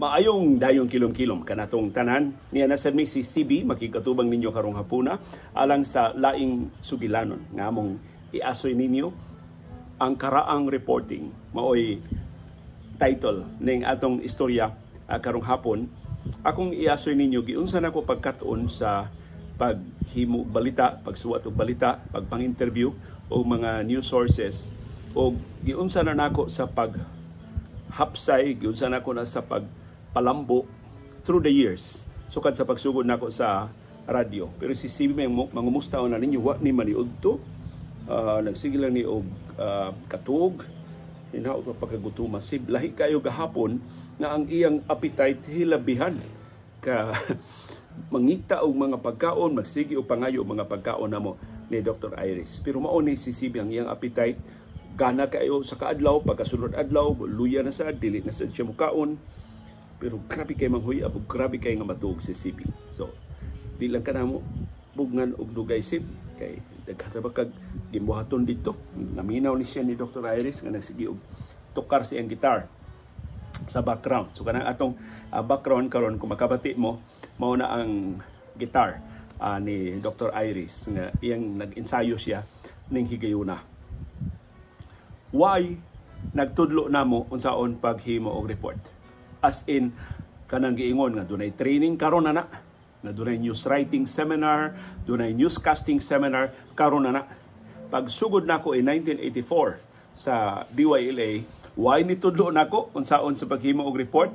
Maayong dayong kilom-kilom kanatong tanan. Niya na mi si CB makikatubang ninyo karong hapuna alang sa laing sugilanon nga among iasoy ninyo, ang karaang reporting. Maoy title ning atong istorya karong hapon. Akong iasoy ninyo giunsa nako pagkat-on sa paghimo balita, pagsuwat og balita, pagpang-interview og mga news sources, og giunsa na nako sa pag hapsay, giunsa nako na sa pag palambo through the years sukad sa pagsugod nako sa radyo. Pero si CB may mangumusta na ninyo, wa ni maniudto. Nagsige lang ni og katug hinaot pa pagkagutuma. Sib, lahi kayo gahapon nga ang iyang appetite hilabihan ka mangita og mga pagkaon, magsige og pangayo og mga pagkaon namo ni Dr. Iris. Pero mao ni si CB, ang iyang appetite gana kayo sa kaadlaw, pagkasunod adlaw luya na sa dili na sa siya mukaon. Pero grabe kay manghuy ug grabe kay nga matuog si CB. So di lang ka namo bugngan og dugay, Sib, kay daghan ba kag gimbuhaton dito. Naminaw ni siya ni Dr. Iris nga nagsige og tukar sa iyang guitar sa background. So kanang atong background karon, kung makabati mo, mao na ang guitar ni Dr. Iris nga iyang nag-ensayo siya ning higayuna. Why nagtudlo namo unsaon paghimo og report? As in, kanang giingon nga dunay training karon na na, nga dunay news writing seminar, dunay newscasting seminar karon na na. Pagsugod nako in 1984 sa DYLA, why nitudlo nako unsaon sa paghimo og report?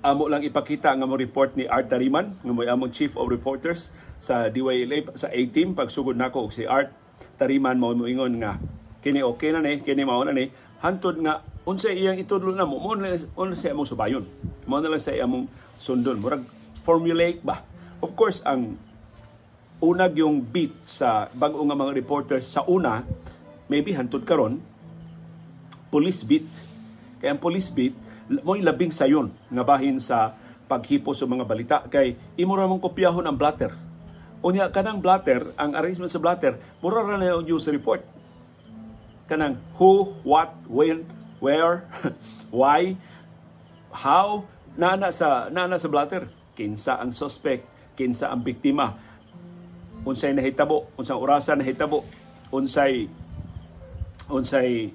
Amo lang ipakita nga mo report ni Art Tariman, nga mo'y among chief of reporters sa DYLA sa A-team pagsugod nako, og si Art Tariman mao moingon nga kini okay na ni, kini mao na ni, hantod nga unsay iyang itudlo na mo, mo na sa among subayon, mo na lang sa among sundon, murag formulaic ba. Of course, ang unag yung beat sa bag-o nga mga reporters sa una, maybe hantod karon, police beat. Kay ang police beat mo'y labing sayon nga bahin sa paghipo sa mga balita, kay imo ra mong kopyahon ang blotter. Unya kanang blotter, ang arrangement sa blotter mura ra na yung news report, kanang who, what, when, where, why, how, nana sa blotter. Kinsa ang suspect, kinsa ang biktima, unsay nahitabo, unsang orasa nahitabo, unsay unsay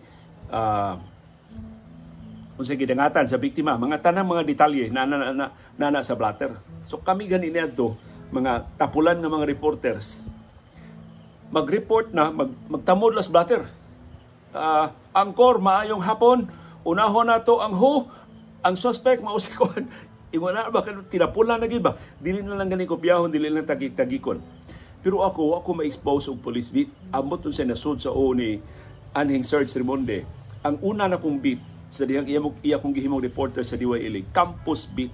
unsay gidangatan sa biktima, mga tanang mga detalye nana sa blotter. So kami gani niadto mga tapulan nga mga reporters, mag-report na magtamod las blotter. Angkor, maayong hapon, unahon nato ang who, ang suspect mao si kuan. Ingon na ba, tinapulan na gid ba? Dili na lang gani kopyahon, dili lang tagik-tagikon. Pero ako ma-expose og police beat. Ambot unsa nasud sa o ni anhing Serge Rimonde. Ang una na kong beat sa dihang iya kong gihimong reporter sa DYLA, campus beat.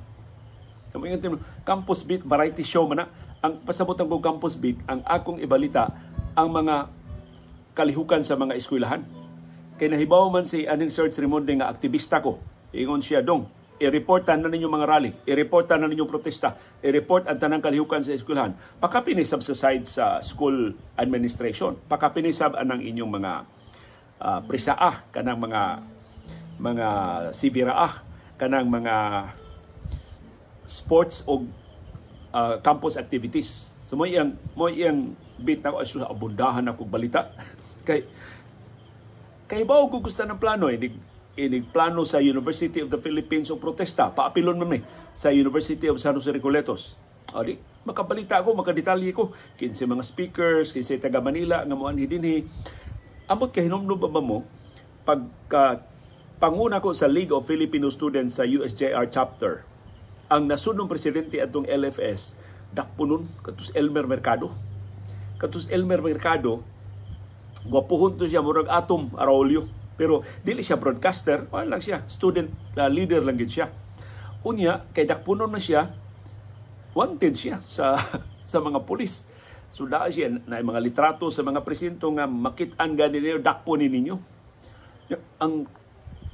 Kamo ingon, campus beat, variety show man na. Ang pasabotan ko campus beat, ang akong ibalita ang mga kalihukan sa mga eskwelahan. Kay nahibaw man si anhing Serge Rimonde nga aktivista ko. Ingon siya, "Dong, i-reportan na ninyo mga rally, i-reportan na ninyo protesta, i-report ang tanang kalihukan sa eskwelahan. Pakapinisab sa side sa school administration, pakapinisab anang inyong mga prisaa, kanang mga siviraa, kanang mga sports o campus activities." So mo iyang beat na ko, sa abundahan ako balita. Kay ba ko gusto ng plano inig inig plano sa University of the Philippines og protesta, paapilon man mi sa University of San Jose Recoletos. O di, makabalita ako, makadetalye ko. Kinsa mga speakers, kinsa taga Manila nga moanhi dinhi. Ambot kay hinumdum ba mo, pagka panguna ko sa League of Filipino Students sa USJR chapter, ang nasunong presidente atong LFS, dakpunon, katus Elmer Mercado. Katus Elmer Mercado, gwapuhon to siya, murag Atom Araulio. Pero dili siya broadcaster, wala lang siya, student leader lang gid siya. Unya, kay dakpunon na siya, wanted siya sa sa mga pulis. So daa siya na mga litrato sa mga presinto nga makit-an gani ninyo, dakpo ni ninyo. Ang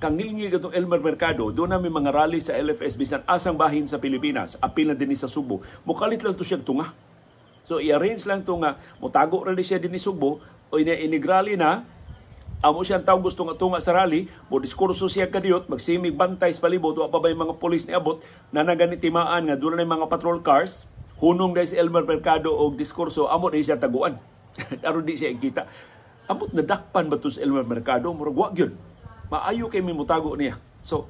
kangilngi katong Elmer Mercado, doon namin mga rally sa LFS bisan asang bahin sa Pilipinas, apil na din sa Subo. Mukalit lang to siya tunga. So i-arrange lang to nga mutago ra ni siya dinhi Subo o inigrally na Amo siyang tao gusto nga tunga sa rally, mo diskurso siya kadiyot, magsimig bantay sa palibot, wa pa ba yung mga pulis ni abot, na naganitimaan nga doon na mga patrol cars, hunong dahil si Elmer Mercado og diskurso, amo na siya taguan. Aron di siya ikita. Amot nadakpan ba to si Elmer Mercado? Murag wa gyud. Maayo kay mimutago niya. So,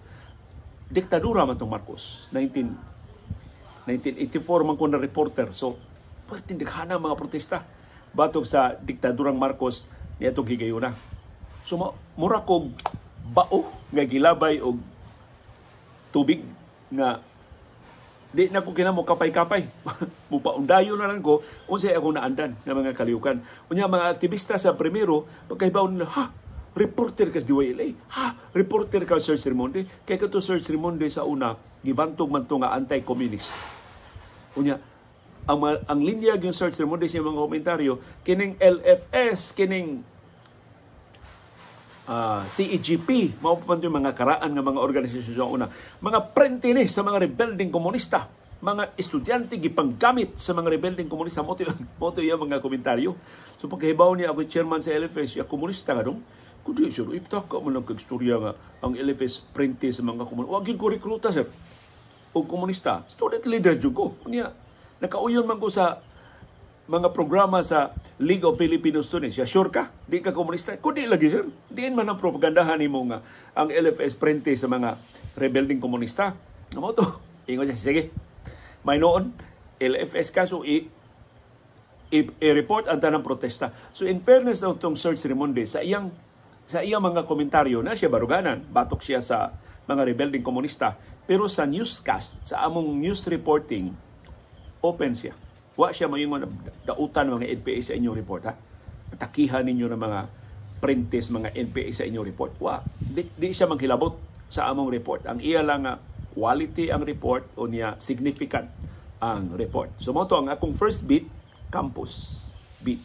diktadura man tong Marcos. 1984 man ko na reporter. So, pagtindighana mga protesta batok sa diktadurang Marcos niadtong higayuna. So, mura kog bao nga gilabay og tubig nga di na ko kinamo kapay-kapay. Mupaundayo na lang ko unsay akong naandan nga mga kaliukan. Unya mga aktivista sa primero pagkahibaw nila, ha, reporter ka sa DYLA, ha, reporter ka sa Serge Raymonde. Kay kato Serge Raymonde sa una gibantog man to nga anti-communist. Unya ang linya yung Serge Raymonde sa mga komentaryo kining LFS, kining CEGP, mao pa yung mga karaan nga mga organisasyon sa una. Mga prente ni sa mga rebelding komunista, mga estudyante gipanggamit sa mga rebelding komunista, mo to yung mga komentaryo. So pagkahibaw niya ako chairman sa LFS, ya komunista ka dong. Kundi sir, iptaka man lang kag istorya nga ang LFS prente sa mga komunista. Wag gyud ko rekruta sir. O komunista, student leader jud ko. Unya, nakauyon man ko sa mga programa sa League of Filipino Students. Ya, sure ka? Di ka komunista? Kundi lagi, sir. Diin man ang propagandahan nimo nga ang LFS prente sa mga rebelding komunista. Amo to. Ingon siya, sige. May noon, LFS ka, so i-report ang tanang protesta. So in fairness na itong Serge Raymonde, sa iyang mga komentaryo na siya baruganan, batok siya sa mga rebelding komunista. Pero sa newscast, sa among news reporting, open siya. Wa siya moingon dautan mga NPA sa inyong report, ha. Takihan ninyo ng mga printes mga NPA sa inyong report. Wa di siya manghilabot sa among report. Ang iya lang nga quality ang report o niya significant ang report. So mo to ang akong first beat, campus beat.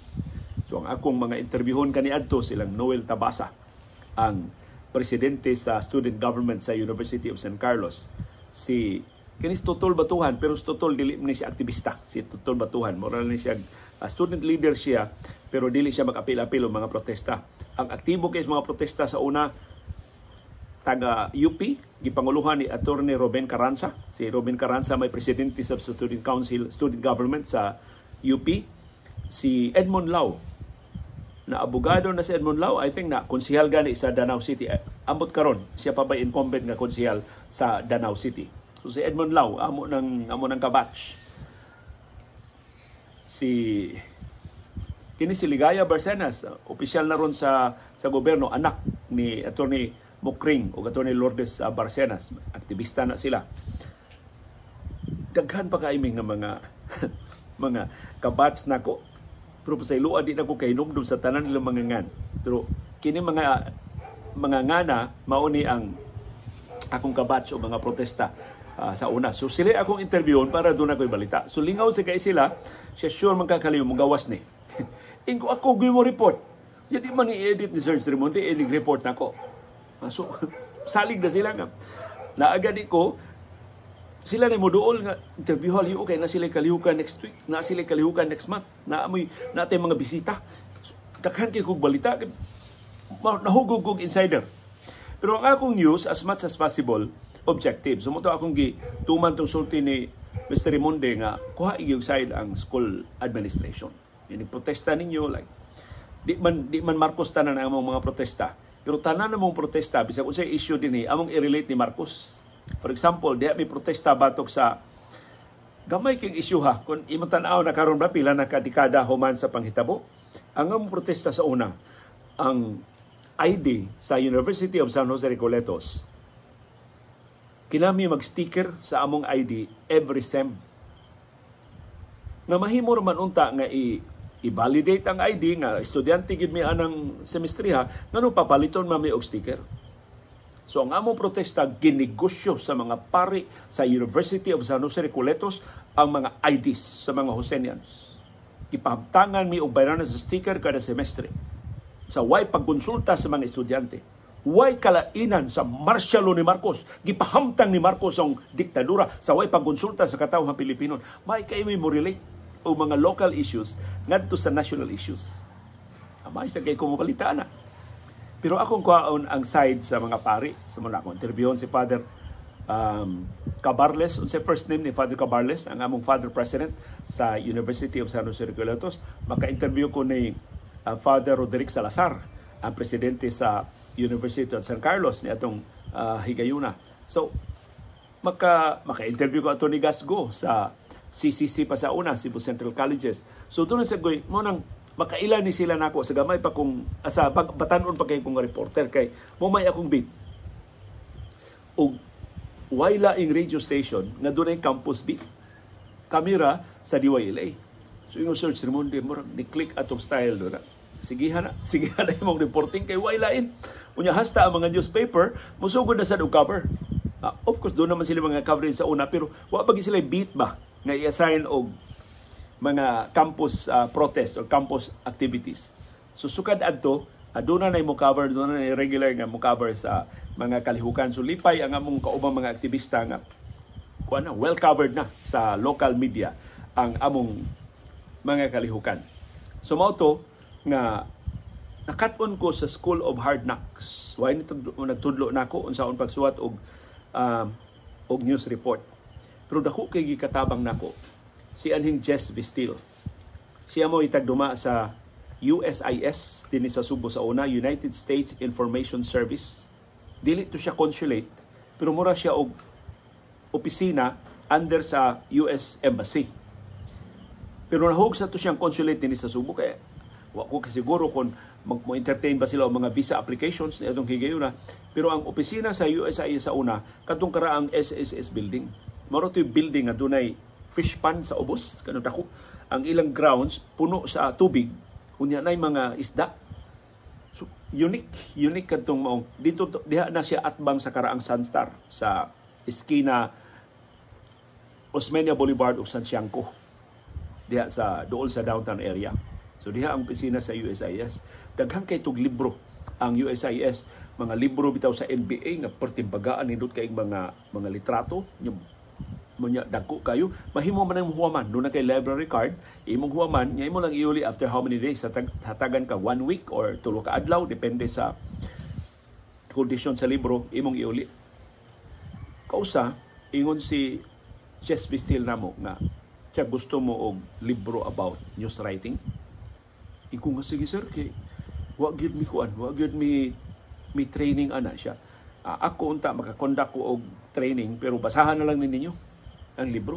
So ang akong mga interviewon kaniadto silang Noel Tabasa, ang presidente sa student government sa University of San Carlos, si kinis Tutol Batuhan, pero si Tutol dili ni siya aktivista. Si Tutol Batuhan, moral ni siya student leader siya, pero dili siya mag-apil-apil og mga protesta. Ang aktibo kay mga protesta sa una taga UP, gipanguluhan ni Attorney Ruben Carranza. Si Ruben Carranza may presidente sa Student Council, Student Government sa UP. Si Edmond Lau, na abogado na si Edmond Lau, I think na konsehal gani sa Danao City. Ambot karon siya pa ba incumbent nga konsehal sa Danao City. So si Edmond Lau, amo ng kabatch. Si kini si Ligaya Barcenas, opisyal na ron sa gobyerno, anak ni Attorney Mokring o Attorney Lourdes Barcenas, aktivista na sila. Daghan pa kaiming nga mga mga kabatch nako. Pero sa ilua di nako kahinumdum sa tanan nilang mga ngan. Pero kini mga ngana mao ni ang akong kabatch o mga protesta sa una. So sila akong interviewon para doon ako'y balita. So lingaw sa kay sila, siya sure man kakaliw mong gawas ni. Ingo ako gyud mo report. Di man i-edit ni Serge Raymonde, i report nako. So salig na sila nga. Naaga di ko sila ni moduol nga interview haliw kay na sila kalihukan next week, na sila kalihukan next month, na amoy natay mga bisita. So, daghan kay kog balita, nahugog kog insider. Pero ang akong news as much as possible objective. So mo to akong gituman tong sulti ni Mr. Raymonde nga kuha iyong side ang school administration. Ini protesta ninyo like di man Marcos tanan ang among mga protesta. Pero tanan among protesta bisag unsay issue dinhi among i-relate ni Marcos. For example, diha may protesta batok sa gamay king issue ha. Kung imong tan-aw na karon ba pila na ka dekada human sa panghitabo. Ang among protesta sa una, ang ID sa University of San Jose Recoletos, kinami mag-sticker sa among ID every sem. Nga mahimo man unta nga i-validate ang ID nga estudyante gid mi anang semestre ha, ngano papaliton man mi og sticker. So ang among protesta ginegosyo sa mga pari sa University of San Jose Recoletos ang mga IDs sa mga Josenians. Gipahamtangan mi og bayranan sa sticker kada semestre. Sa way pagkonsulta sa mga estudyante. Way kalainan sa martial law ni Marcos. Gipahamtang ni Marcos ang diktadura sa way pagkonsulta sa katawhan Pilipino. May kay mo relate o mga local issues ngadto sa national issues. Amay sa kay kumubalita na. Pero akong kuhaon ang side sa mga pari. Sa mga akong interviewon si Father Cabarles, unsay first name ni Father Cabarles, ang among Father President sa University of San Jose Recoletos. Maka-interview ko ni Father Roderick Salazar, ang presidente sa University of San Carlos ni atong higayuna. So maka-interview ko ato ni Gasgo sa CCC pa sa una, Cebu Central Colleges. So doon sa goy mo nang makaila ni sila nako sa gamay pa kung asa batanon pa kay kong reporter kay mo may akong beat. Og way laing radio station nga dunay campus beat. Kamera sa DYLA. So yung search Raimondi, murag ni click atong style do na. Sige na imong reporting kay way lain. Unya hasta ang mga newspaper musugod na sad og cover. Of course doon naman sila mga coverage sa una, pero wa pa sila beat ba nga i-assign og mga campus protest or campus activities. So sukad adto, doon na mo cover, doon na regular nga mo cover sa mga kalihukan. So lipay ang among kaubang mga aktivista nga kuan na, well covered na sa local media ang among mga kalihukan. So mao to nga nakat-on ko sa School of Hard Knocks. Why nito nagtudlo nako unsaon pagsuwat og news report. Pero dako kay gikatabang nako si anhing Jess Vistil. Siya mo itagduma sa USIS dinhi sa Subo sa una, United States Information Service. Dili to siya consulate, pero mura siya og opisina under sa US Embassy. Pero nahug sa to siyang consulate dinhi sa Subo kay wa ko kasiguro kung mo-entertain ba sila og mga visa applications ni atong higayuna. Pero ang opisina sa USIS sa una kadtong karaang SSS building. Mao to building nga dunay fish pond sa ubos, kanang dako. Ang ilang grounds puno sa tubig, unya nay mga isda. So, unique kadtong maong dito diha na siya atbang sa karaang Sunstar sa eskina Osmeña Boulevard ug Sanciangco. Diha sa duol sa downtown area. So diha ang opisina sa USIS. Daghan kay tug libro ang USIS, mga libro bitaw sa NBA nga pertimbagaan nindot kay mga litrato munya dagko kayo, mahimo man ang huwaman doon na kay library card imong huwaman nya imo lang iuli after how many days, hatagan ka 1 week or 3 ka adlaw, depende sa kondisyon sa libro imong iuli. Kausa ingon si Jess Vistil namo nga siya gusto mo og libro about news writing. Iko nga sige sir kay wa gyud mi kuan, wa gyud mi training ana siya. Ako unta makakonduct ko og training, pero basahan na lang ninyo ang libro.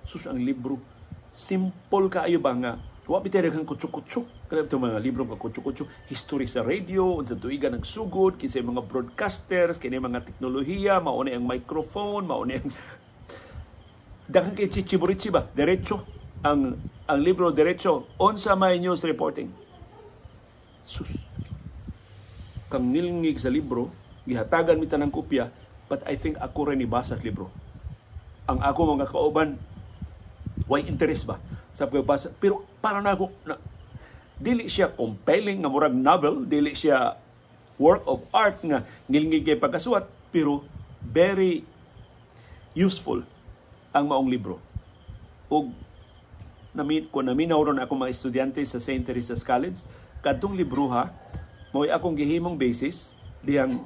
Sus, ang libro simple kaayo ba nga wa bitay daghang kutso-kutso. Kanang itong mga libro nga kutso-kutso, history sa radio, unsa tuiga nagsugod, kinsay mga broadcasters, kini mga teknolohiya, mao ni ang microphone, mao ni ang daghan kay chichiburichi ba, diretso ang libro, diretso unsa may news reporting. Sus, kang nilngig sa libro, gihatagan mi tanang kopya, but I think ako rin nibasa sa libro. Ang ako mga kauban way interest ba sa pagbasa, pero para na ako na, dili siya compelling nga murag novel, dili siya work of art nga ngilngig kay pagkasuwat, pero very useful ang maong libro. Og kung naminaw ron ako mga estudyante sa St. Teresa's College, kadtong libroha mo'y akong gihimong basis diyang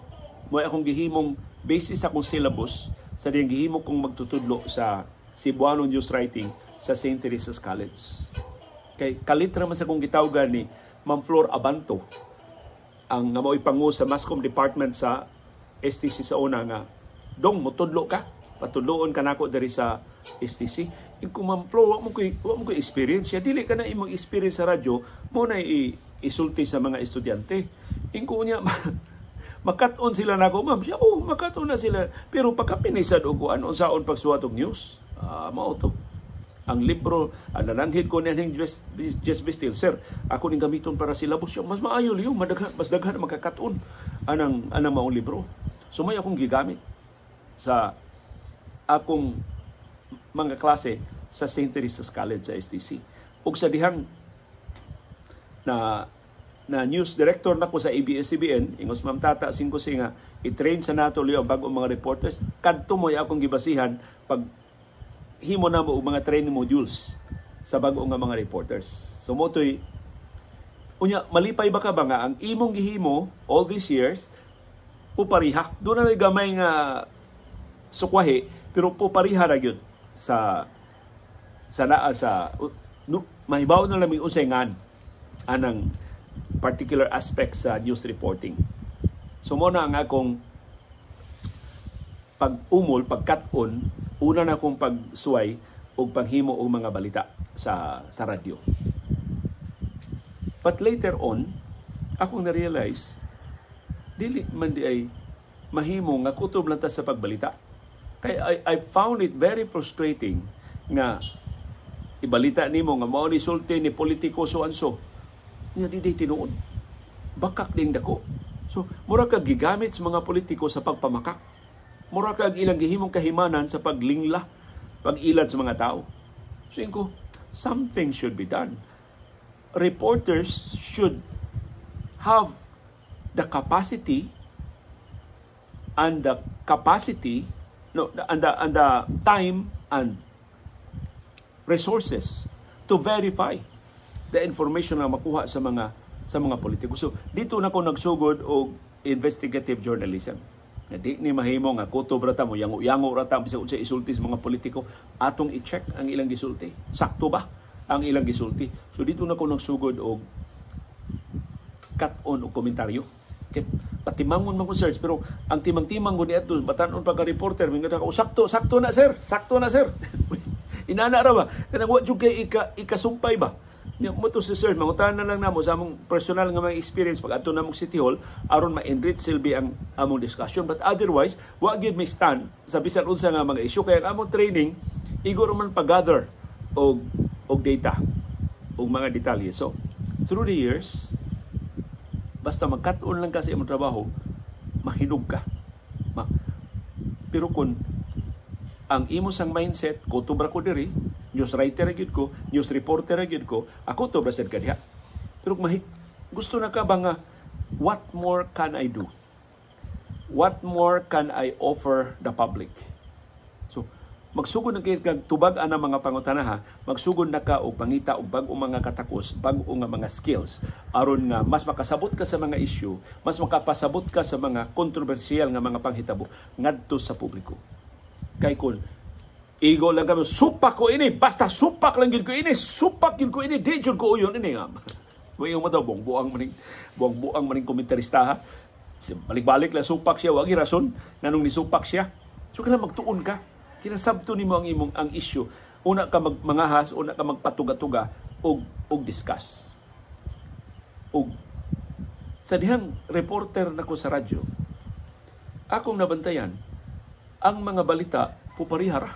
mo'y akong gihimong basis sa akong syllabus sa diyang gihimo kong magtutudlo sa Cebuano News Writing sa St. Teresa's College. Kay kalit ra man sa kong gitawgan ni Ma'am Flor Abanto, ang nga mao'y pangu sa Masscom Department sa STC sa una nga, dong mutudlo ka, patudloon ka nako diri sa STC. Ing kung Ma'am Flor, wa mo koy experience siya, dili ka na imong experience sa radyo, mo na isulti sa mga estudyante. Ing ko niya, makat-on sila nako, ma'am. Siya, oh, makat-on na sila. Pero pagkapinisad og kuan, unsaon pagsuwat og news, mao to. Ang libro, ang nananghid ko niya Jess Bistil, sir, ako ning gamiton para syllabus siya. Mas maayo liyo, mas daghan magkakat-on anang maong libro. So may akong gigamit sa akong mga klase sa St. Teresa's College sa STC. Ug sa dihang na news director na ko sa ABS-CBN, ingos Ma'am Tata Singko nga i-train sa nato liyo ang bag-ong mga reporters, kadto mo'y akong gibasihan pag himo na mo og mga training modules sa bag-o nga mga reporters. So mo to'y Unya, malipay ba ka ba nga ang imong gihimo all these years pupariha? Doon na gamay nga sukwahi, pero pupariha ra gyud sa naa sa no, mahibaw na lang unsay ngan anang particular aspect sa news reporting. So mo na ang akong pag-umol, pagkat-on, una na akong pagsuway og paghimo og mga balita sa radyo. But later on, akong na-realize, dili man di ay mahimo nga kutob lang ta sa pagbalita. Kay I found it very frustrating nga ibalita nimo nga mao ni sulti ni politiko so and so. Nya di di tinuod. Bakak ding dako. So, mura kag gigamit sa mga politiko sa pagpamakak. Mura kag ilang gihimong kahimanan sa paglingla, pag-ilad sa mga tao. So, ko, something should be done. Reporters should have the capacity and the capacity no and the time and resources to verify the information na makuha sa mga politiko. So dito na ko nagsugod og investigative journalism. Na di ni mahimo nga kutob ra ta mo yango-yango ra ta bisag unsay isulti sa mga politiko, atong i-check ang ilang gisulti. Sakto ba ang ilang gisulti? So dito na ko nagsugod og cut-on og komentaryo. Kay patimangon man ko, search, pero ang timang-timang ko niadto batan-on pa ka reporter, mingon ako, "Sakto, sakto na, sir, sakto na, sir." Inana ra ba, kanang wa jud kay ika ikasumpay ba. Nya mo to si sir, mangutana na lang namo sa among personal nga mga experience pag adto namong City Hall aron ma-enrich silbi ang among discussion. But otherwise, wa gyud may stand sa bisan unsa nga mga issue, kay ang among training igo man pag-gather og data og mga detalye. So through the years, basta magkat-on lang ka sa imong trabaho, mahinog ka. Pero kung ang imo sang mindset, kutob ra ko diri, news writer ra gyud ko, news reporter ra gyud ko, ako to ra sad ka diha. Pero kung gusto na ka ba nga, what more can I do? What more can I offer the public? So, magsugod na kay kag tubag ana mga pangutana ha, magsugod na ka og pangita og bag-ong mga katakos, bag-o nga mga skills aron nga mas makasabot ka sa mga issue, mas makapasabot ka sa mga kontrobersyal nga mga panghitabo ngadto sa publiko. Kay kun igo lang kami, "Supak ko ini, basta supak lang gid ko ini, supak gid ko ini, di jud ko uyon ini," nga. May mo daw buang buang maning buang buang maning komentarista ha. Balik-balik lang supak siya, wagi rason nganong nisupak siya. So kailangan magtuon ka. Kinasabto nimo ang imong ang issue. Una ka magmangahas, una ka magpatuga-tuga og discuss. Og sa dihang reporter nako sa radyo, akong nabantayan ang mga balita puparihara.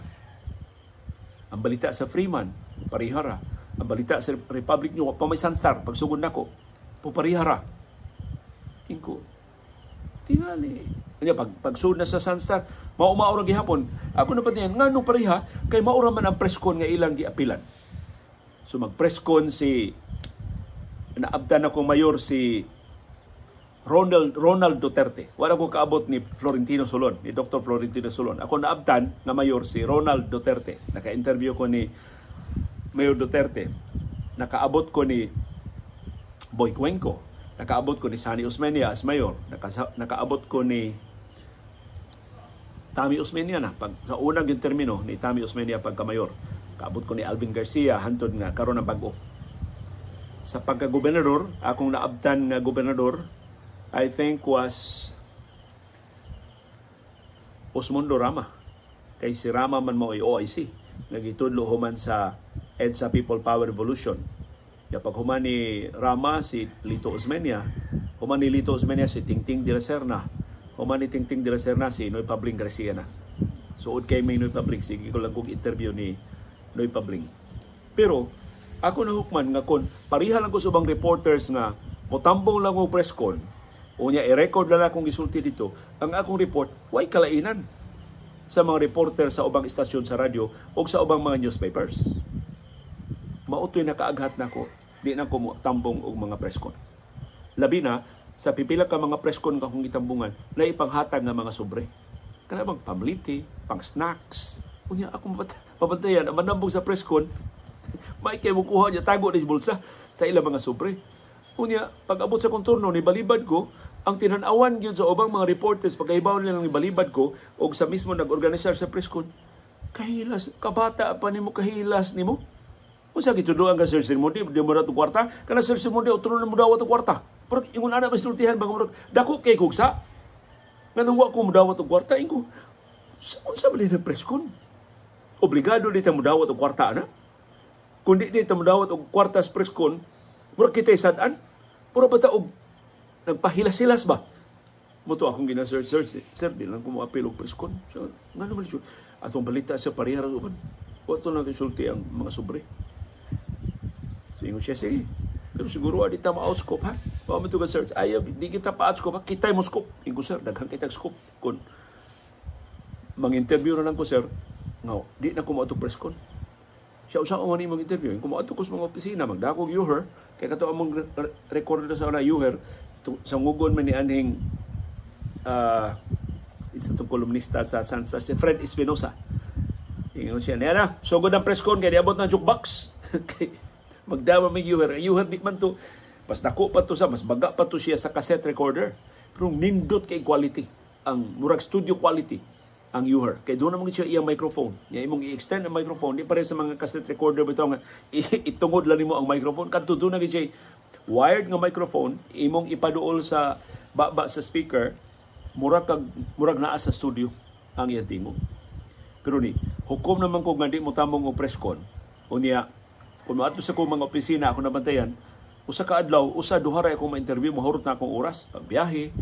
Ang balita sa Freeman, parihara. Ang balita sa Republic News, pa may Sunstar, pagsugod nako, puparihara. Ingko, tingali. Kanya, pagsugod na sa Sunstar, mao-mao ra gihapon. Ako na niyan, ngano pareha, kay maura man ang press con nga ilang giapilan. So mag-press con si, naabdan ako mayor si Ronald Duterte. Wala ko kaabot ni Florentino Solon, ni Dr. Florentino Solon. Ako naabtan nga mayor si Ronald Duterte. Naka-interview ko ni Mayor Duterte. Nakaabot ko ni Boy Cuenco. Nakaabot ko ni Sonny Osmeña as mayor. Nakaabot ko ni Tommy Osmeña na pag sa unang yung termino ni Tommy Osmeña pagka-mayor. Kaabot ko ni Alvin Garcia hantod nga karon ang bag-o. Sa pagka-gobernador, akong naabtan nga gobernador, I think, was Osmundo Rama. Kay si Rama man mo ay OIC. Nagitudlo human sa EDSA People Power Revolution. Ya pag human ni Rama si Lito Osmeña, human ni Lito Osmeña si Tingting de la Serna, human ni Tingting de la Serna si Noy Pabling Garcia na. Suod kay may Noy Pabling, sige ko lang kong interview ni Noy Pabling. Pero ako nahukman nga kon pareha lang ko sa ubang reporters nga motambong lang og press con, unya i-record lang akong gisulti dito, ang akong report way kalainan sa mga reporter sa ubang istasyon sa radyo o sa ubang mga newspapers. Mautoy nakaaghat nako, di na ko tambong og mga press con. Labi na sa pipila ka mga press con akong gitambungan na ipanghatag nga mga sobre. Kana bang pamliti, pang snacks. Unya ako mabantayan ang manambong sa press con, may kay mo kuha niya tago ni bulsa sa ilang mga sobre. Unya, pag abot sa kong turno, ni balibad ko, ang tinanawan gyud sa ubang mga reporters, pagkahibaw nila ni balibad ko, og sa mismo nag-organisar sa press con, kahilas, kabata pa nimo, kahilas nimo. Unsa gituduan ka, Sir Sermondi, di mo na kwarta? Kana Sir Sermondi, otro na mo dawat og kwarta. Pero ingon ana ba sultihan ba, dako kay kugsa? Nganong wa ko modawat og kwarta, ingo, unsa ba na press con? Obligado di ta modawat og kwarta ana? Kung di ta modawat og kwarta sa press con, murag kita'y sad-an. Puro ba ta og nagpahilas-hilas ba? Mo to akong gina-search, sir, sir, di lang ko mo-apil og press con. So, ngano man siya? Atong balita sa pareha ra uban. Wa to nang isulti ang mga sobre. So, ingon siya, sige. Pero siguro di ta ma-outscope ha. Wa mo to search. Ayaw, di kita pa-outscope ha. Kita'y mo scope. Ingon, sir, daghang kitag scope. Kung mang-interview na lang ko, sir, nga, di na ko mo press con. Siya usa ko man imong interview. Kung moadto ko sa mga opisina, magdakog Uher, kay kato among recorder sa una Uher, sa ngugon man ni anhing isa tong kolumnista sa Sansa, si Fred Espinosa. Ingon siya, niya na, sugod ang press con, kay niabot ng jukebox. Magdama may Uher. Ang Uher di man to, mas dako pa to sa, mas baga pa to siya sa cassette recorder. Pero nindot kay quality, ang murag studio quality ang Uher. Kay doon naman siya iyang microphone. Nya imong i-extend ang microphone, di pare sa mga cassette recorder bitaw nga itungod lang nimo ang microphone. Kadto doon na siya wired nga microphone, imong ipaduol sa baba sa speaker, murag kag murag naa sa studio ang iyang tingog. Pero ni hukom naman ko nga di mo tamong og press con. Unya kung moadto sa akong mga opisina ako nabantayan, usa ka adlaw, usa duha ra akong ma-interview, mahurot na akong oras, pagbiyahe,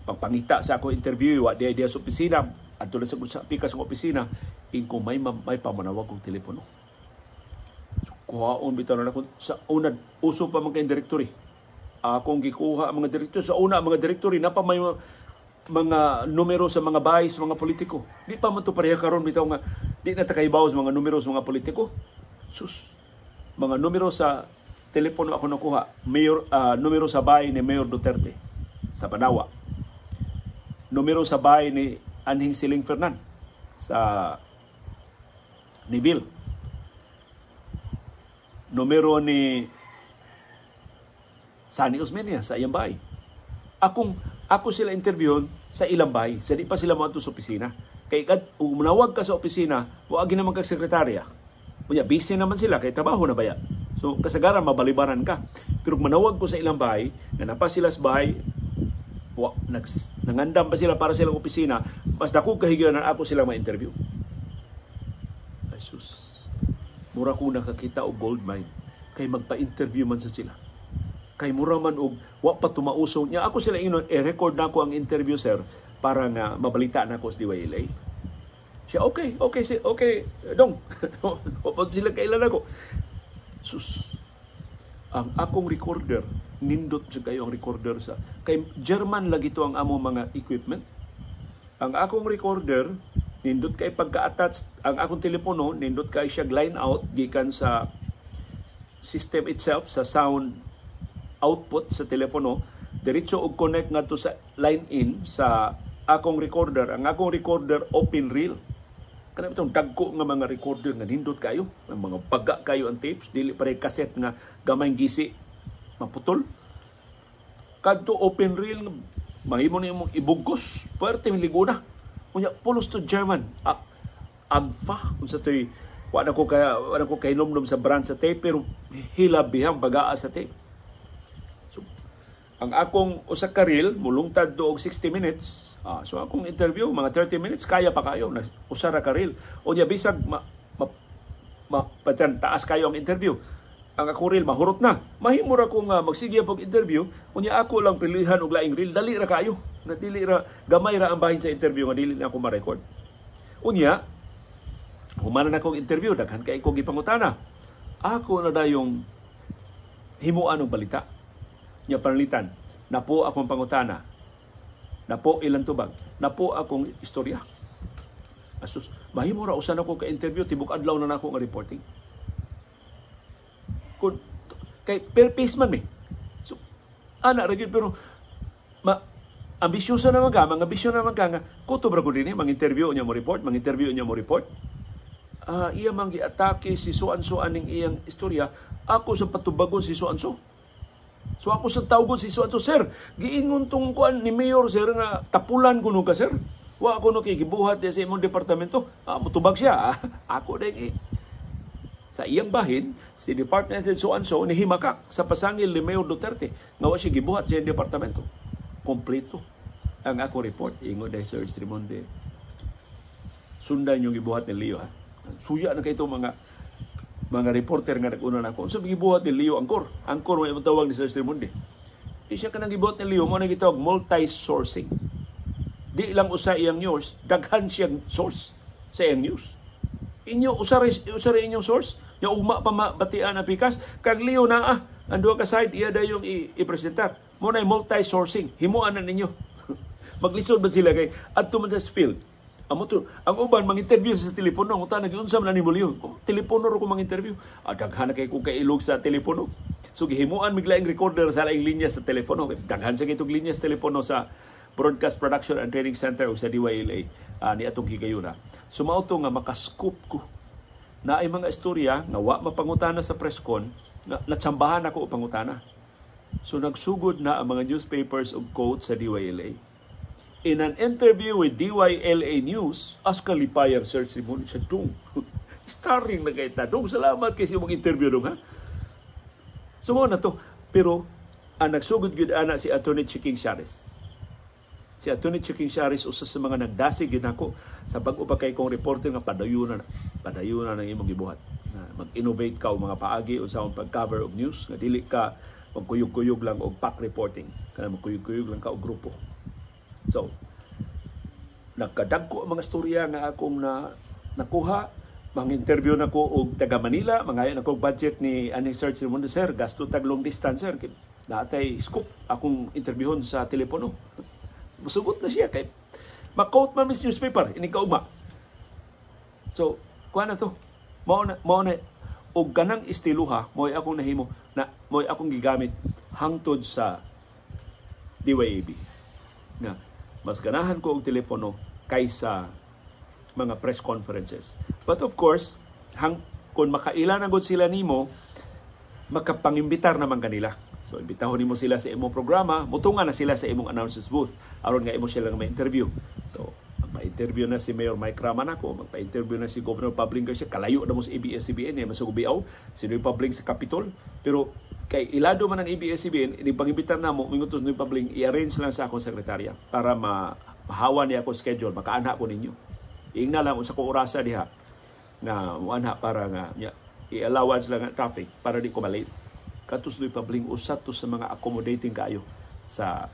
pagpangita sa ako interview, wa diya sa opisina, adto lang sa pikas ng opisina, ingko may pamanawag kong telepono. So, kuhaon bitaw na ako sa una, uso pa man kay directory. Akong gikuha ang mga directory. Sa una, ang mga directory, napa may mga numero sa mga bahay sa mga politiko. Di pa man to pareha karon bitaw nga di na ta kahibaw sa mga numero sa mga politiko. Sus, mga numero sa telepono ako nakuha. Mayor, numero sa bahay ni Mayor Duterte sa Panawa. Numero sa bahay ni Anhing Siling Fernan sa Neville. Numero ni Sunny Osmeña sa iyang bahay. Ako sila interviewon sa ilang bahay. Sa di pa sila moadto sa opisina. Kay kung manawag ka sa opisina, wa naman kag sekretarya. Unya, busy naman sila kay trabaho na baya. So kasagaran mabalibaran ka. Pero kung manawag ko sa ilang bahay, nga napa sila sa bahay, wa, nangandam pa sila para sa ilang opisina, mas dako kahigayonan ako silang ma-interview. Ay sus, mura ko nakakita og gold mine. Kay magpa-interview man sa sila. Kay mura man og wa pa tumauso. Nya ako sila ingnon, i-record na ako ang interview, sir, para nga mabalita na ako sa DYLA. Siya, okay, okay, okay, dong. Wa pa sila kailan ako. Sus, ang akong recorder, nindot sa kayo ang recorder sa, kay German lagi to ang amo mga equipment. Ang akong recorder, nindot kay pagka-attach, ang akong telepono, nindot kay siya line out, gikan sa system itself, sa sound output sa telepono, diretso og connect ngadto sa line in sa akong recorder. Ang akong recorder, open reel. Kana bitong dagko nga mga recorder nga nindot kayo, ang mga baga kayo ang tapes, dili pare cassette nga gamay gisi maputol. Kadto open reel mahimo ni imong ibugkos, puwerte liguna. Unya pulos to German. Agfa unsa toy, wa na ko kahinomdom sa brand sa tape, pero hilabihang bagaa sa tape. So ang akong usa ka reel mulungtad do og 60 minutes. So akong interview mga 30 minutes kaya pa kayo na usa ra ka reel. Unya bisag ma, ma, ma, patan, taas kayo ang interview. Ang ako reel mahurot na. Mahimo ra ko nga magsige pag interview, unya ako lang pilihan og laing reel, dali ra kayo. Nga dili ra gamay ra ang bahin sa interview nga dili na ako ma-record. Unya human na akong interview, daghan kay ko gipangutana. Ako na dayong himuan og balita. Nya panalitan, napo akong pangutana. Napo ilang tubag. Napo akong istorya. Asus, mahimo ra usan ako ka interview, tibok adlaw na nako nga reporting. Kun kay per piece man mi. So ana ra gyud, pero ma ambisyoso naman ka, mga ambisyon naman ka nga kutob ra ko dinhi mang-interview niya mo report, mang-interview niya mo report. Iya man giatake si so-and-so aning iyang istorya, ako sa patubagon si so-and-so. So ako sa tawgon si so, "Sir, giingon tong kuan ni Mayor, sir, nga tapulan kuno ka, sir. Wa kuno kay gibuhat sa imong departamento." Ah, mutubag siya. Ah, ako din eh. Sa iyang bahin, si Department Head so and so nihimakak sa pasangil ni Mayor Duterte nga wa siya gibuhat sa iyang departamento. Kompleto ang ako report. Ingon dahil Sir Remonde, "Sundan yung gibuhat ni Leo, ha." Suya na kay mga reporter nga nag-una na ako. "Unsa gibuhat ni Leo Angkor?" Angkor may tawag ni Sir Remonde. Di siya kanang gibuhat ni Leo mo na gitawag multi-sourcing. Di lang usa iyang news, daghan siyang source sa iyang news. Inyo usa ra inyong source, nya ugma pa mabatian ang pikas kag Leo naa ang duha ka side iya dayong i-presentar. Mo na multi-sourcing. Himuan na ninyo. Maglisod ba sila kay adto man sa field. Amo to, ang uban mang-interview sa telepono, ang utan giunsa man ni Mulyo. Telepono ro ko mang-interview. Ah, daghan na kay kung kailog sa telepono. So gihimuan mig laing recorder sa laing linya sa telepono. Daghan sa kitong linya sa telepono sa Broadcast Production and Training Center o sa DYLA ni atong higayuna. So mao to nga makascoop ko na ay mga istorya nga wa mapangutana sa press con nga natsambahan ako og pangutana. So nagsugod na ang mga newspapers og quote sa DYLA. "In an interview with DYLA News," as kalipayang Sir Simon siya dong. Starring na kay ta. "Dong, salamat kay sa imong interview, dong, ha." So mao na to. Pero ang nagsugod gyud ana si Attorney Chiking Shares. Si Attorney Chiking Shares usa sa mga nagdasig gyud nako sa bag-o pa kay kong reporter nga padayon na ng imong gibuhat. Na mag-innovate ka og mga paagi unsa ang pag-cover og news nga dili ka magkuyog-kuyog lang og pack reporting. Kana magkuyog-kuyog lang ka og grupo. So, nagkadagko ang mga storya nga akong na nakuha. Mga interview na ko og taga Manila, mga na ko budget ni aning Sir Raimundo, "Sir, gasto tag long distance, sir. Natay scoop akong interviewon sa telepono." Musugot na siya kay ma-quote man mis newspaper ini kaugma. So, kuha na to. Mao na og kanang estiloha mo'y akong nahimo na mo'y akong gigamit hangtod sa DYAB. Nga mas ganahan ko og telepono kaysa mga press conferences. But of course, kung makaila na gud sila nimo, makapangimbitar naman kanila. So imbitahon nimo sila sa imong programa, mutunga na sila sa imong announcers booth aron nga imo sila nga ma-interview. So magpa-interview na si Mayor Mike Rama nako, magpa-interview na si Governor Pabling Garcia, kalayo na mo sa ABS-CBN, eh, mas si Noy Pabling sa Capitol. Pero kay ilado man ang ABS-CBN, ini pangimbitar namo, mingon to Noy Pabling, i-arrange lang sa akong sekretarya para mahawa niya ako schedule, makaanha ko ninyo. Ingna lang unsa ko orasa diha nga muanha para nga nya, i-allowance lang ang traffic para di ko malate. Katos Noy Pabling usa to sa mga accommodating kaayo sa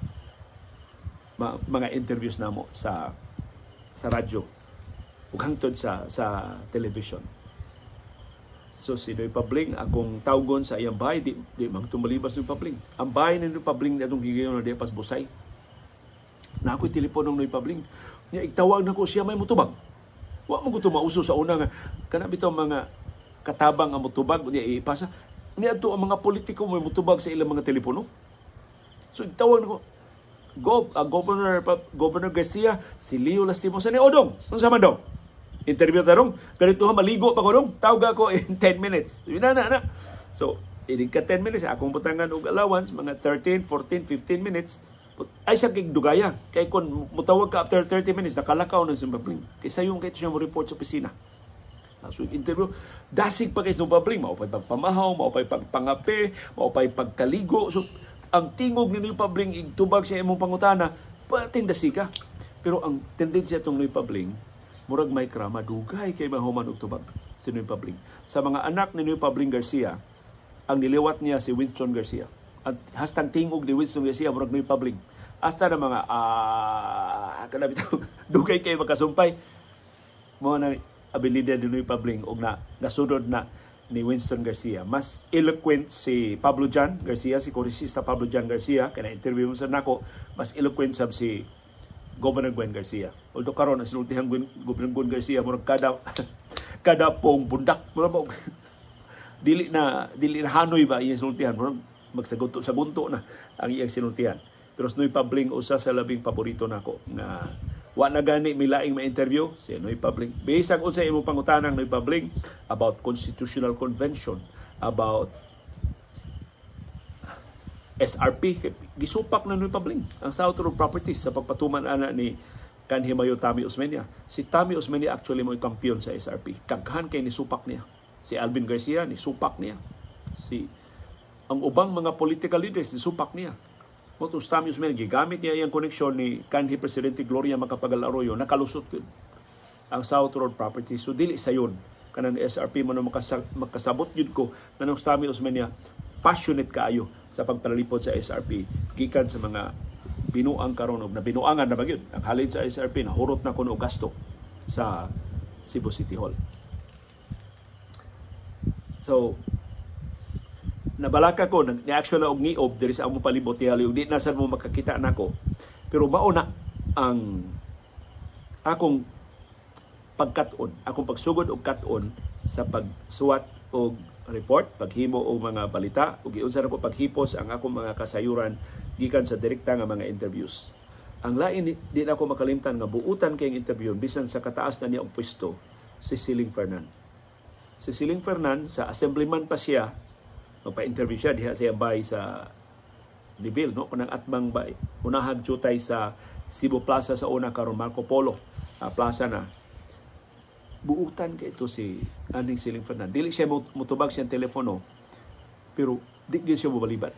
mga interviews namo sa radyo ug hangtod sa television. So si Noy Pabling akong tawgon sa iyang bahay, di man tumalibas Noy Pabling. Ang bahay ni Noy Pabling atong higayon na di pas Busay. Na ako'y telepono Noy Pabling. Nya igtawag nako siya may mutubag. Wa man ko mauso sa una nga kana bitaw mga katabang ang mutubag niya ipasa. Niadto ang mga politiko may mutubag sa ilang mga telepono. So igtawag nako, "Governor Garcia, si Leo Lastimosa ni Odong." "Unsa man, dong? Interview ta dong. Ganito ha, maligo pa ko, dong. Tawag ako in 10 minutes." Yun na na na. So, inig ka 10 minutes, akong butangan og allowance, mga 13, 14, 15 minutes. Ay siya kay dugaya. Kay kung mutawag ka after 30 minutes, nakalakaw na si Pabling. Kay sayon kay siya mo report sa opisina. So, interview, dasig pa kay sa Pabling, mao pa'y pagpamahaw, mao pa'y pagpangape, mao pa'y pagkaligo. So, ang tingog ni Noy Pabling igtubag sa imong pangutana, pating dasika. Pero ang tendensiya itong Noy Pabling, murag may krama, dugay kay mahuman og tubag si Noy Pabling. Sa mga anak ni Noy Pabling Garcia, ang niliwat niya si Winston Garcia. At hastang tingog ni Winston Garcia, murag Noy Pabling. Hasta na mga, kana bitaw, dugay kay makasumpay. Mo na abilidad ni Noy Pabling og na nasunod na ni Winston Garcia. Mas eloquent si Pablo Jan Garcia, si kongresista Pablo Jan Garcia, kaya na-interview mo sa nako, mas eloquent sab si Governor Gwen Garcia. Although karon ang sinultihang Governor Gwen Garcia murag kada kada pong bundak, murag ba dili na hanoy ba iyang sinultihan, murag magsagunto sagunto na ang iyang sinultihan. Pero si Noy Pabling usa sa labing paborito nako nga wa na gani may laing ma-interview si Noy Pabling. Bisag unsa imong pangutanang Noy Pabling about constitutional convention, about SRP. Gisupak na Noy Pabling ang South Road Properties sa pagpatuman ana ni kanhi Mayor Tommy Osmeña. Si Tommy Osmeña actually mo kampiyon sa SRP. Kaghan kay nisupak niya. Si Alvin Garcia nisupak niya. Si ang ubang mga political leaders nisupak niya. Mo to Tommy Osmeña, gigamit niya iyang koneksyon ni kanhi Presidente Gloria Macapagal Arroyo, nakalusot gyud ang South Road Properties. So dili sayon kanang SRP man, makasabot gyud ko nganong Tommy Osmeña passionate kaayo sa pagpanalipod sa SRP gikan sa mga binuang karon og nabinuangan na ba gyud ang halin sa SRP, nahurot na kuno og gasto sa Cebu City Hall. So nabalaka ko ni-action na og ngiob diri sa among palibot tingali ug di na sad mo makakita nako. Pero mao na ang akong pagkat-on, akong pagsugod og kat-on sa pagsuwat og report, paghimo og mga balita, ug giunsa nako paghipos ang akong mga kasayuran gikan sa direkta nga mga interviews. Ang lain, di na ako makalimtan nga buutan kayong interview bisan sa kataas na niya og pwesto, si Siling Fernan. Si Siling Fernan, sa assemblyman pa siya, magpa-interview siya diha sa bay sa Nibil, no? Kanang atbang bay, unahag jutay sa Cebu Plaza sa una, karon Marco Polo Plaza na. Buutan kay ito si aning Siling Fernan. Dili siya mutubag siyang telepono, pero di gyud siya mobaliban.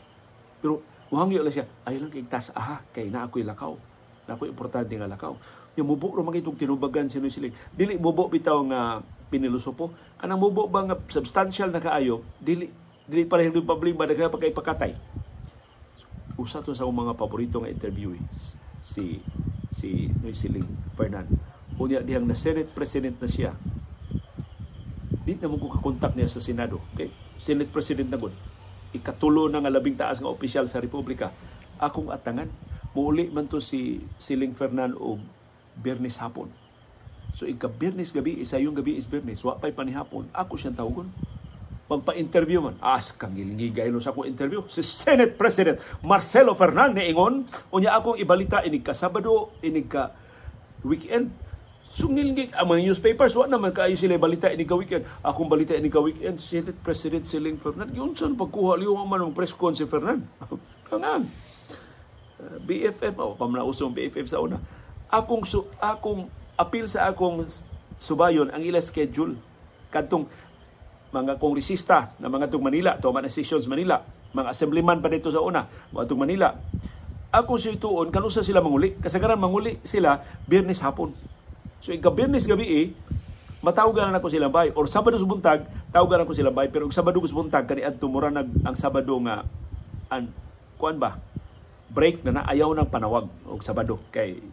Pero muhangyo lang siya, "Ay lang kay tas aha, kay na ako'y lakaw. Na ako'y importante nga lakaw." Yung mubo ra man itong tinubagan si Siling. Dili mubo bitaw nga pinilosopo. Kanang mubo ba nga substantial na kaayo, dili dili pareho yung problema, daghan pa kay pakatay. Usa to sa akong mga paborito nga interview eh, si si Noy Siling Fernan. Unya dihang na Senate President na siya, di na mo ko kakontak niya sa Senado. Okay? Senate President na gud. Ikatulo na nga labing taas nga opisyal sa Republika. Akong atangan, muuli man to si Siling Fernan og Biyernes hapon. So ika Biyernes gabi, isa yung gabi is Biyernes, wa pa'y panihapon, ako siyang tawagon. Magpa-interview man. As kang gilingigay no sa akong interview. Si Senate President Marcelo Fernan ingon, unya akong ibalita inig ka Sabado, inig ka weekend. Sungilngig ang mga newspapers, wa naman kaayo sila balita inig ka weekend. Akong balita inig ka weekend, Senate President Siling Fernan. Giunsa pagkuha liyo man ang press con si Fernan? Kanang BFF, oh, pamnausong BFF sa una. Akong appeal sa akong subayon ang ila schedule kadtong mga kongresista na mga tug Manila, tuwa man sessions Manila, mga assemblyman pa dito sa una, mga tug Manila. Ako sa ituon, kanusa sila manguli. Kasagaran manguli sila Biyernes hapon. So ika Biyernes gabi eh, matawagan na ako silang bay. Or Sabado sa buntag, tawagan ako silang bay. Pero og Sabado sa buntag, kani adto mura nag ang Sabado nga an kuan ba? Break na na, ayaw ng panawag og Sabado kay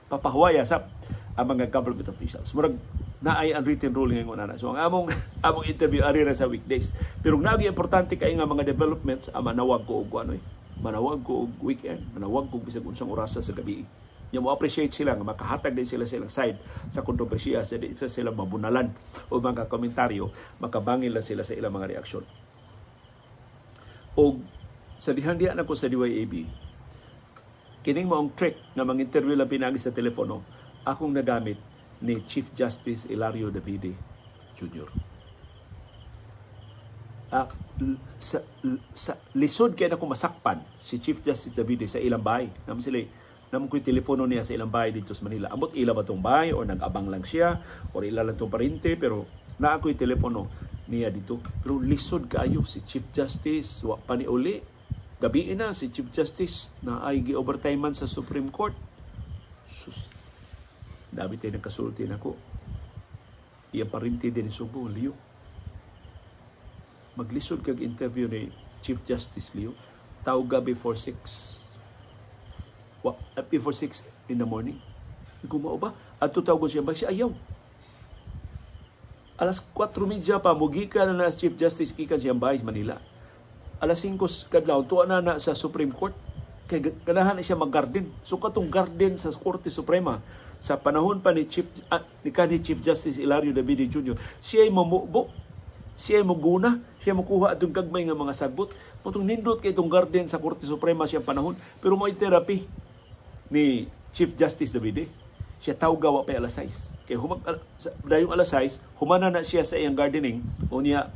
papahuwaya sa ang mga government officials. Murag naay unwritten rule ngayon na. So ang among among interview ari ra sa weekdays. Pero nagi importante kay nga mga developments, manawag ko og ano eh. Manawag ko og weekend, manawag ko bisag unsang orasa sa gabi. Nya mo appreciate sila nga makahatag din sila sa ilang side sa kontrobersiya, sa di sila mabunalan o mga komentaryo, makabangil lang sila sa ilang mga reaksyon. Og sa dihan diha nako sa DYAB, kining maong trick nga mang-interview lang pinagi sa telepono, akong nagamit ni Chief Justice Hilario Davide Jr. Sa lisod kay nako masakpan si Chief Justice Davide sa ilang bahay. Naman sila, naman ko'y telepono niya sa ilang bahay dito sa Manila. Amot ila ba tong bahay or nag-abang lang siya or ila lang tong parente, pero naa ko'y telepono niya dito. Pero lisod kaayo si Chief Justice, wa pa ni uli. Gabi na si Chief Justice na ay gi-overtime man sa Supreme Court. Sus. Dabi tayo nagkasulti nako. Iya parinti din Subo, Leo. Maglisod kag interview ni Chief Justice Leo. Tawga before 6. Before 6 in the morning. Gumao ba? At tawgon siya ba? Siya ayaw. Alas 4:30 pa, mugika na na Chief Justice gikan siyang bahay sa Manila. Alas 5 kadlaw, tuwa na na sa Supreme Court. Kay ganahan na siya mag-garden. So katong garden sa Korte Suprema, sa panahon pa ni kanhi Chief Justice Hilario Davide Jr., siya ay mamubo, siya ay muguna, siya mukuha atong gagmay nga mga sagbot. Motong nindot kay itong garden sa Korte Suprema siyang panahon. Pero may therapy ni Chief Justice Davide. Siya tawga wa pay alas 6. Kay dayong alas 6, humana na siya sa iyang gardening, o niya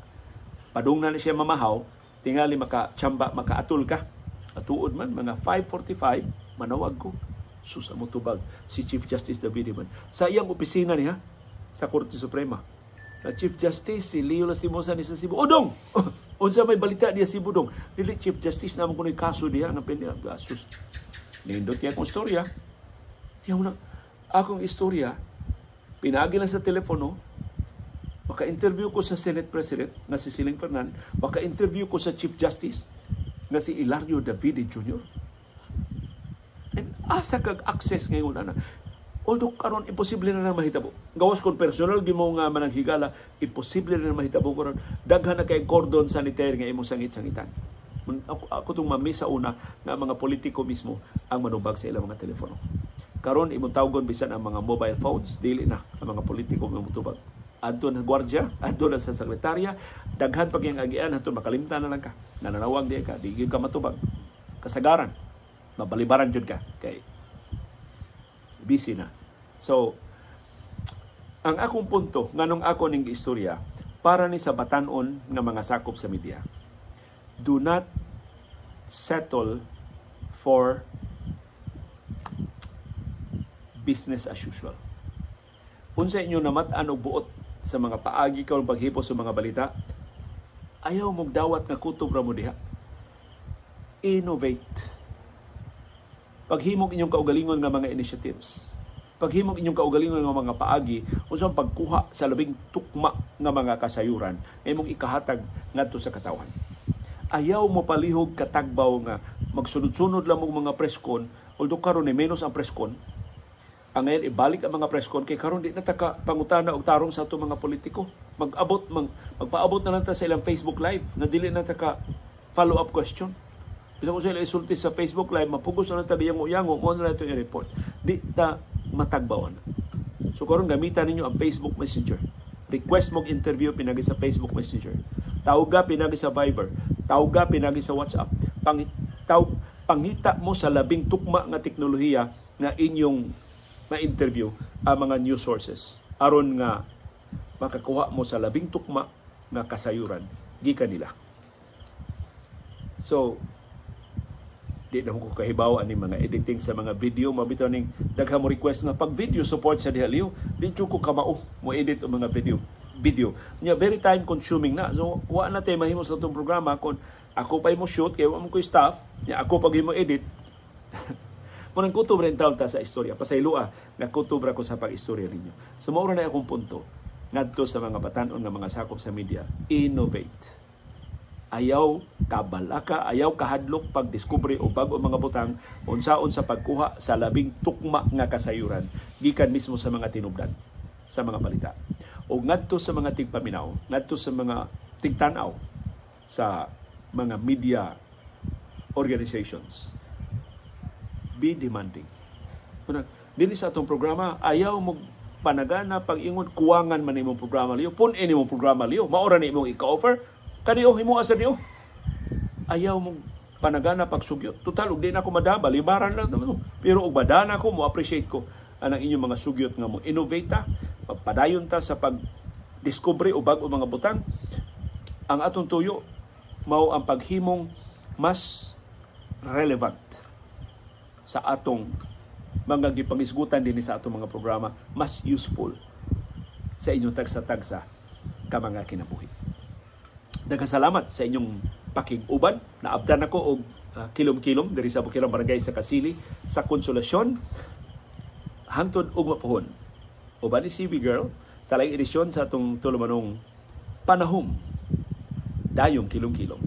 padung na siya mamahaw, Tingali maka-chamba, makaatol ka. Atuod man, mga 5:45, manawag ko. Sus, amo tubag si Chief Justice Davide man. Sa iyang opisina niya, sa Korte Suprema. Na Chief Justice, si Leo Lastimosa ni sa Cebu. Odong! Unsa may balita diya Cebu, dong? Dili, Chief Justice, naman kuno'y kaso diya. Nga pindi, sus. Nindot niya akong istorya. Tiyaw na, akong istorya, pinagi lang sa telepono, maka-interview ko sa Senate President na si Siling Fernan, maka-interview ko sa Chief Justice na si Hilario Davide Jr. And asa kag access ngayon ana? Although karon imposible na na mahitabo. Gawas kon personal gi mo nga mananghigala, imposible na na mahitabo karon. Daghan na kay cordon sanitaire nga imong sangit-sangitan. Ako tong mami sa una nga mga politiko mismo ang manubag sa ilang mga telepono. Karon imong tawgon bisan ang mga mobile phones, dili na ang mga politiko mo motubag. Adto na gwardiya, adto na sa sekretarya, daghan pag iyang agian adto makalimtan na lang ka. Nananawag di ka, di gyud ka matubag. Kasagaran, mabalibaran jud ka kay busy na. So, ang akong punto, nganong ako ning istorya, para ni sa batan-on nga mga sakop sa media. Do not settle for business as usual. Unsa inyo namat-an og buot sa mga paagi karon paghipos sa mga balita, ayaw mong dawat nga kutob ra mo diha. Innovate. Paghimog inyong kaugalingon nga mga initiatives. Paghimog inyong kaugalingon nga mga paagi unsa ang pagkuha sa labing tukma nga mga kasayuran nga imong ikahatag ngadto sa katawan. Ayaw mo palihog katagbaw nga magsunod-sunod lang mong mga press con, although karon ni menos ang press con. Ang ngayon ibalik ang mga press con kay karon di na ta ka pangutana og tarong sa atong mga politiko. Magpaabot na lang ta sa ilang Facebook Live nga dili na ta ka follow-up question. Bisa ko sila isulti sa Facebook Live, mapugos na lang tabi yung uyango, mo na lang itong i-report. Di ta matagbawan. So karon gamitan ninyo ang Facebook Messenger. Request mong interview pinagi sa Facebook Messenger. Tawga pinagi sa Viber. Tawga pinagi sa WhatsApp. Pangita mo sa labing tukma nga teknolohiya nga inyong ma-interview ang mga news sources. Aron nga makakuha mo sa labing tukma nga kasayuran gikan nila. So, di na mo ko kahibaw ani mga editing sa mga video, mabitaw ning daghan mo request nga pag video support sa diha liyo, di jud ko kamao mo edit ang mga video. Nya very time consuming na. So wa na tay mahimo sa atong programa kon ako pa mo shoot kay wa mo ko staff, nya ako pag mo edit. Munang kutob rin taon ta sa istorya. Pasayloa nga kutob ra ko sa pag-istorya ninyo. So mao ra na akong punto ngadto sa mga batan-on nga mga sakop sa media. Innovate. Ayaw kabalaka, ayaw kahadlok pagdiskubre o bag-o mga butang unsaon sa pagkuha sa labing tukma nga kasayuran gikan mismo sa mga tinubdan sa mga balita. O ngadto sa mga tigpaminaw, ngadto sa mga tigtan-aw sa mga media organizations, be demanding. Dinhi sa atong programa, ayaw mo panagana pag-ingon kuwangan man imong programa liyo, pun-in imong programa liyo, maora ni imong ika-offer, kaniyo himo asa niyo. Ayaw mong panagana pagsugyot. Total og di na ako madaba, libaran lang naman. Pero og madana ko, mo appreciate ko anang inyong mga sugyot nga mo innovate ta, padayon ta sa pag-discovery og bag-o mga butang. Ang atong tuyo mao ang paghimong mas relevant sa atong mga gipangisgutan dinhi sa atong mga programa, mas useful sa inyong tagsa-tagsa ka mga kinabuhi. Nagkasalamat sa inyong pakig-uban. Naabdan ako og kilom-kilom diri sa Bukirang Barangay sa Kasili sa Konsolasyon. Hangtod ug mapuhon. Uban ni CB Girl sa laing edisyon sa atong tulumanong panahom. Dayong kilom-kilom.